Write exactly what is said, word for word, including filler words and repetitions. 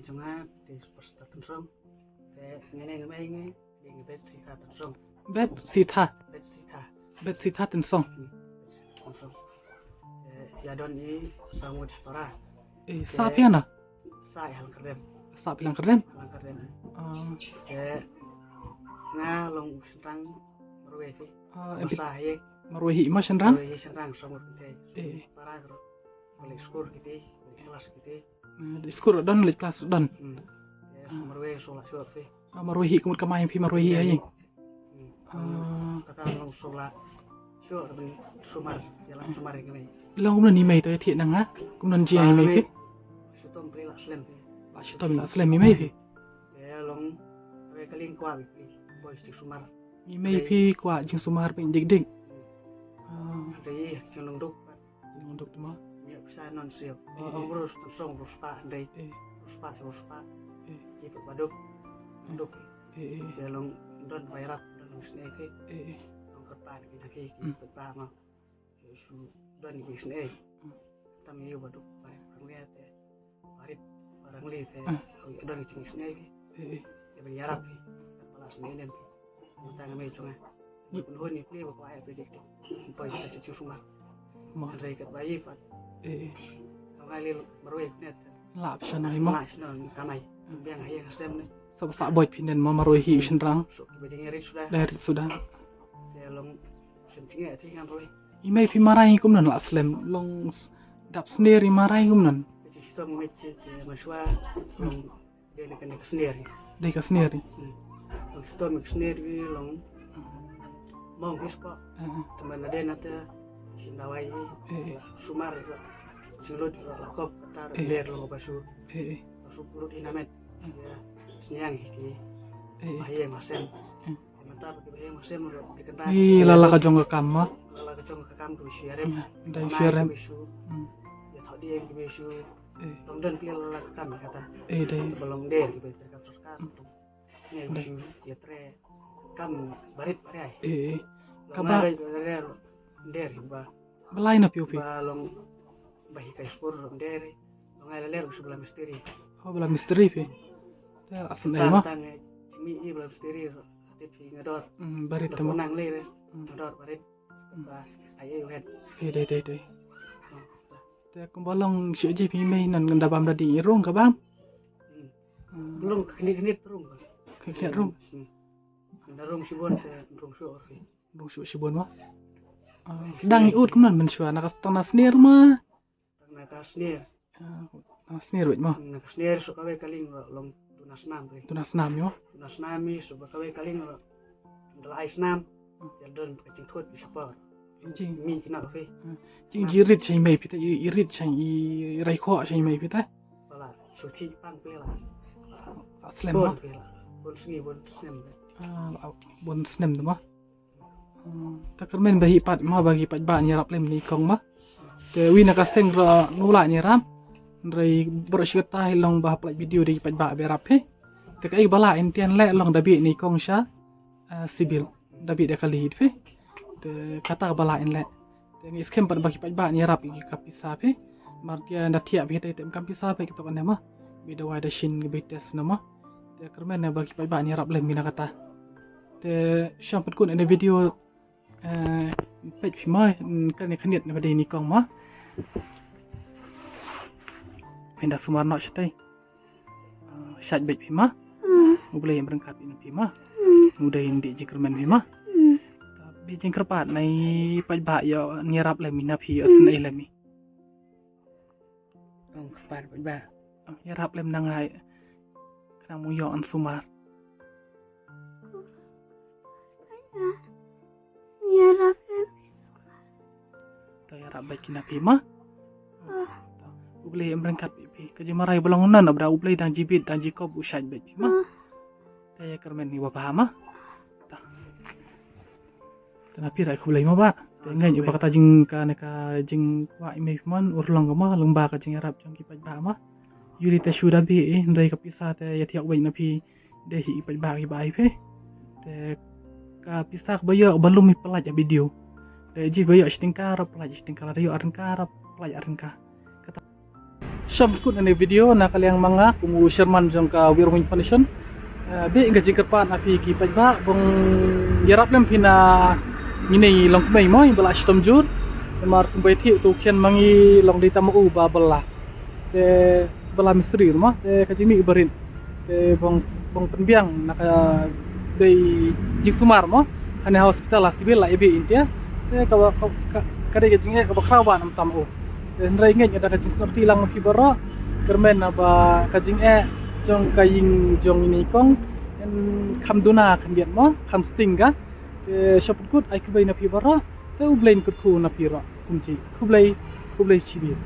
Jong nga, te Superstar Tynsong. Te nga ne nga mei ngi, te ngi Bet Sitha Tynsong. Bet Sitha. Bet Sitha. Bet Sitha Tynsong. Hmm. Tynsong. Te ïa don i Samut Spara. Eh, te sa phi na? Sa i Halang Kerdem. Sa phi Halang Kerdem? Halang Kerdem. Ah. Te nga long u shynrang marwei hi. Ah, em, masa hi. Marwei hi ma shynrang? Marwei hi shynrang Samut te. Eh. Para kro. Balik skul kiti, balik kelas kiti. Eh, di skul don, balik kelas don. Hmm. Ïa, ah, marwei shu la shuh phi. Ah, marwei hi ka mut kamai phi marwei hi. Marwei hi. Ai. Hmm. Ah. Kata long shu la shuh ban sumar, ïalam sumar ïa kane. Long kumno i mei to ïa thiah nang ha? Kumno jia i mei phi? Shu tom phi la slem phi. La shu tom la slem i mei phi. Ïa long, kawei ka liang kwah phi, phi boi jingsumar. I mei phi kwah jingsumar phi dik dik. Hmm. Ah. Hynrei ïa, jingduk. Nong duk tu ma. Ïa pisa non siap. Eh, eh. Ong bru tu song bru spah ndai. Eh. Bru spah, bru spah. Eh. Ki put baduk. Eh. Duk. Eh, eh. Ïa long don bai rap, don long sne ki. Eh, eh. Long kyrpad ki na ki, ki put ba ma. Ïa shu don ki sne. Hmm. Tam ïa baduk, bai rap rang lia te. Barit, barang li te, ah, ïa don ki sne ki. Eh, eh. Ïa ban ïarap ki. Kyrpad la sne nem ki. Mynta nga mei jong nga. Ngi pynhun ïa phi ba kwah ïa phi dik dik. Poi kita sha jingsumar. Mo. Hynrei katba ïa pat. Eh, eh. Nga lei marwei net. Lah phi sha nang hi mo. Lah sha nang kamai. Hmm. Biang ha ïing ha sem ne. Sop sa boi phi nen mo marwei hi u shynrang. Sop ba dang rit suda. Dang rit suda. Te long shen jingeh te nga marwei. I mei phi marwei hi kumno la slem long s-, dap snier i marwei hi kumno. Te shisha mei te, te mashwa long Dei na kane ka snier. Dei ka snier. Hmm. Long shu tom ka snier ki long. Mong ki spot. Eh, eh. Tymmen na dei na te shin dawai. Eh, eh. Sumar ka. Sing lut ka la kop kata. Eh, eh. Der long ba shu. Eh, eh. Ba shu lut ina met. Eh. Ïa sniang ki. Eh, eh. Ba ïa masem. Eh. Mynta ba ki ba ïa masem ro. Ih, lala ka jong ka kam ma. Lala ka jong ka kam tu shu ïarem. Hmm. Dei shu ïarem. Ki ba shu. Hmm. Ïa thok dei ki ba shu. Eh. Long don phi la ka kam kata. Eh, dei. Ba long der ki ba trei kam sorkar. Hmm. Ngi dei. Shu ïa trei kam barit barit. Eh, eh. Long kaba ai der, der, der ba. Ba lai na phi u phi. Ba long ba hi kai skur long der. Long ai la ler shu ba la mistri. Oh, ba la mistri phi. Te asn ai ma. Tang tang mi i ba la mistri. Te phi nga dor. Hmm, barit te ma. Nang ler. Hmm. Nga dor barit. Ba ai ai wet. Eh, dei, dei, dei. Hmm. Te kumba long shu ji phi mei nan ngan da bam da ding i rung ka bam. Hmm. Hmm. Long khyndiat khyndiat rung. Khyndiat rung. Hmm. Ngan da rung shibun te rung shu or phi. Rung shu shibun ma. Ah, sdang i ut kumno mynshuwa na ka tang na snier ma. Tang na ka snier. Ah, na snier wet ma. Na ka snier shu kawei ka liang long duna snam phi. Duna snam ïo. Duna snam i shu kawei ka liang long. Dala ai snam. Hmm. Ïa don ka jingthut ki shapor. Jing. Mi kina ka phi. Hmm. Jing ji rit shai mei phi te, i, i rit shai, i rai kho shai mei phi te. Bala, shu thi pang phi la. La slem ma. Bun phi la. Bun sngi, bun snem. Ah, la, bun snem te ma. Hmm, ta kyrmen ba hi pat ma ba ki pat ba ni rap lem ni kong ma. Te wi na ka seng ro nu la ni ram. Rai bro shi ta hi long ba pla video di pat ba be rap he. Te ka i bala in tian le long da bi ni kong sha. Ah, sibil. Da bit da kali phi. Te kata ba la in le. Te ngi skhem pat ba ki pat ba ni rap ki ka pisa phi. Mar tia da thiah phi te te kam pisa phi ki to kan ma. Bi da wai da shin bi test na ma. Te kyrmen ne ba ki pat ba ni rap lem mi na kata. Te sham pat kun ene video, eh, peit phi ma, mm, kane khyndiat ne ba dei ni kong ma. Phin da sumar nok shatei. Ah, shait beit phi ma. Hmm. U Blei un ryngkat ïa phi ma. Hmm. U dei ïa dei jingkyrmen phi ma. Hmm. Bi jingkyrpad na i paidbah ïa ngi rap lem ïa phi ïa sngewbha lem. Ong kyrpad paidbah. Ïa rap lem na ngi. Khnang mung ïoh yn sumar. Ïa rap lem. To ïa rap beit kina phi ma. Ah. To. U Blei un ryngkat ïa phi. Ka jingmarai ba long nan ba da U Blei dang jibit dang jikop u shait beit phi ma. Ah. To ïa kyrmen ni ba bha ma. To. To na phi rai khublei ma ba. To ngan ïa ba kata jing ka ne ka jingkwah i mei phi man u long ka ma long ba ka jingïarap jong ki paidbah ma. Ïa ri te shu da bi eh hynrei ka pisa te ïa thiah beit na phi. Dei hi i paidbah ki ba ai phi. Te ka pisa ka ba ïoh ba lum i pynlait ïa video. Dei ji ba ïoh shi tyngka rap pynlait shi tyngka la ïoh ryngka rap pynlait ryngka. Kata. Shong kut na video na ka liang ma nga kum u chairman jong ka Wirwing Foundation. Eh, bih ka jingkyrpad na phi ki paidbah, bong ïarap lem phi na ngini long kmei mo ba la shitom jur. Namar kumba ïathuh tu khian ma ngi long dei tang u ba bylla. Te bylla mistri mo, te ka jingmih barit. Te bong bong pynbiang na ka dei jingsumar mo. Hane hospital ha civil la ibi intia. Te ka ka ka dei ka jingeh kaba khraw ba nam tam u. Te hynrei ngeit da ka jingsngew ti lang phi baroh. Kyrmen na ba ka jingeh jong ka ïing jong ini kong en kham duna khyndiat mo, kham sting ka. Te shong kut ai khublei na phi baroh. Te U Blei un kyrkhu na phi baroh. Kumji khublei, khublei shibun.